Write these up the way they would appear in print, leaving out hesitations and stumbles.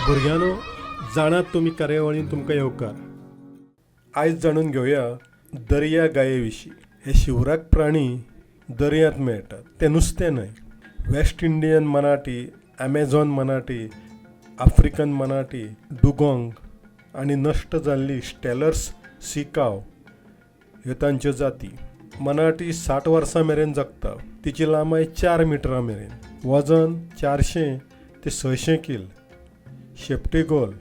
भुरग्यांनो, जाणात तुमी कार्यावळीन तुमकां येवकार. आयज जाणून घेवया दर्या गाये विशीं. हे शिवराक प्राणी दर्यांत मेळटात, ते नुस्तें न्हय. West Indian manatee, Amazon manatee, African manatee, dugong आनी नश्ट जाल्ली स्टेलर्स सी काव ह्यो तांच्यो जाती. मनाटी 60 वर्सां मेरेन जगता. तिची लांबाय 4 मिटरां मेरेन, वजन 400 ते 600 कील, शेपटी गोल.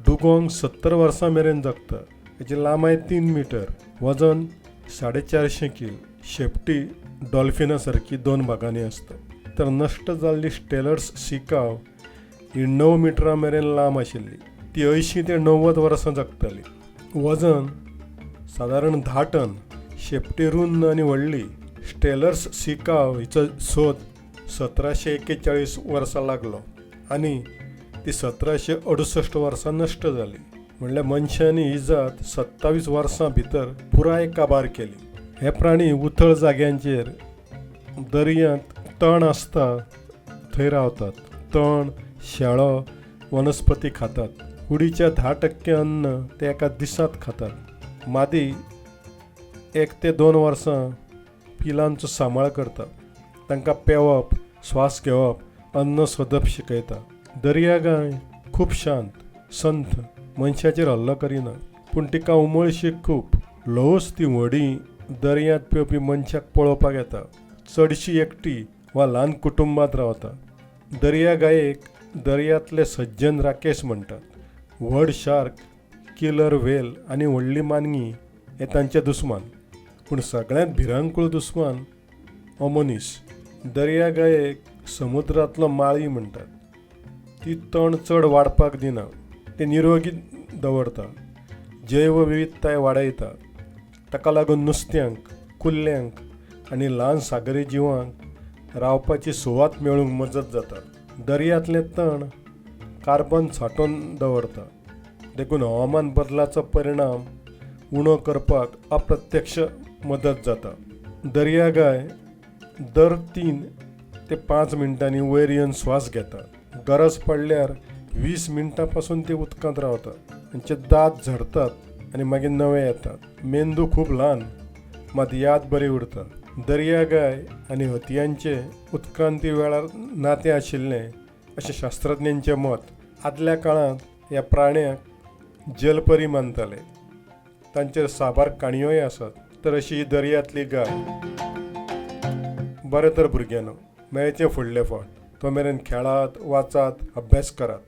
डुगोंग 70 वर्सां मेरेन जगता. हेची लांबाय 3 मिटर, वजन 450 कील, शेपटी डॉल्फिना सारकी 2 भागांनी आसता. तर नश्ट जाल्ली स्टेलर्स सिकाव ही 9 मिटरां मेरेन लांब आशिल्ली. ती 80 ते 90 वर्सां जगताली. वजन सादारण 10 टन, शेपटी रुंद आनी व्हडली. स्टेलर्स सिकाव हिचो सोद 1741 वर्सा लागलो आनी ती 1768 वर्सा नश्ट जाली. म्हणल्यार मनशांनी ही जात 27 वर्सां भितर पुराय काबार केली. हे प्राणी उथळ जाग्यांचेर दर्यांत तण आसता थंय रावतात. तण, शेळो, वनस्पती खातात. कुडीच्या 10% अन्न ते एका दिसांत खातात. मादी 1 ते 2 वर्सां पिलांचो सांबाळ करता. तांकां पेंवप, श्वास घेवप, अन्न सोदप शिकयता. दर्या गाय खूब शांत, संथ, मनशाचेर हल्लो करिना, पूण तिका उमळशीक खूब. ल्हवूच ती व्हडीं दर्यांत पेंवपी मनशाक पळोवपाक येता. चडशी एकटी वा ल्हान कुटुंबांत रावता. दर्या गायेक दर्यांतले सज्जन राकेस म्हणटात. व्हड शार्क, किलर व्हेल आनी व्हडली मानगी हे तांचे दुस्मान, पूण सगळ्यांत भिरांकूळ दुस्मान हो मनीस. दर्या गायेक समुद्रांतलो माळी म्हणटात. ती तण चड वाडपाक दिना, ते निरोगी दवरता, जैवविविधताय वाडयता. ताका लागून नुस्त्यांक, कुल्ल्यांक आनी ल्हान सागरी जिवांक रावपाची सुवात मेळूंक मजत जाता. दर्यांतलें तण कार्बन सांठोवन दवरता, देखून हवामान बदलाचो परिणाम उणो करपाक अप्रत्यक्ष मदत जाता. दर्या गाय दर 3 ते 5 मिनटांनी वयर येवन श्वास घेता. गरज पडल्यार 20 मिनटां पासून ती उदकांत रावता. तांचे दांत झडतात आनी मागीर नवे येतात. मेंदू खूब ल्हान, मात याद बरी उरता. दर्या गाय आनी हतयांचे उत्क्रांती वेळार नातें आशिल्लें अशें शास्त्रज्ञांचें मत. आदल्या काळांत ह्या प्राण्यांक जलपरी मानताले. तांचेर साबार काणयोय आसात. तर अशी ही दर्यांतली गाय. बरें तर भुरग्यांनो, मेळचें फुडले फावट. तो मेरेन खेळात, वाचात, अभ्यास करात.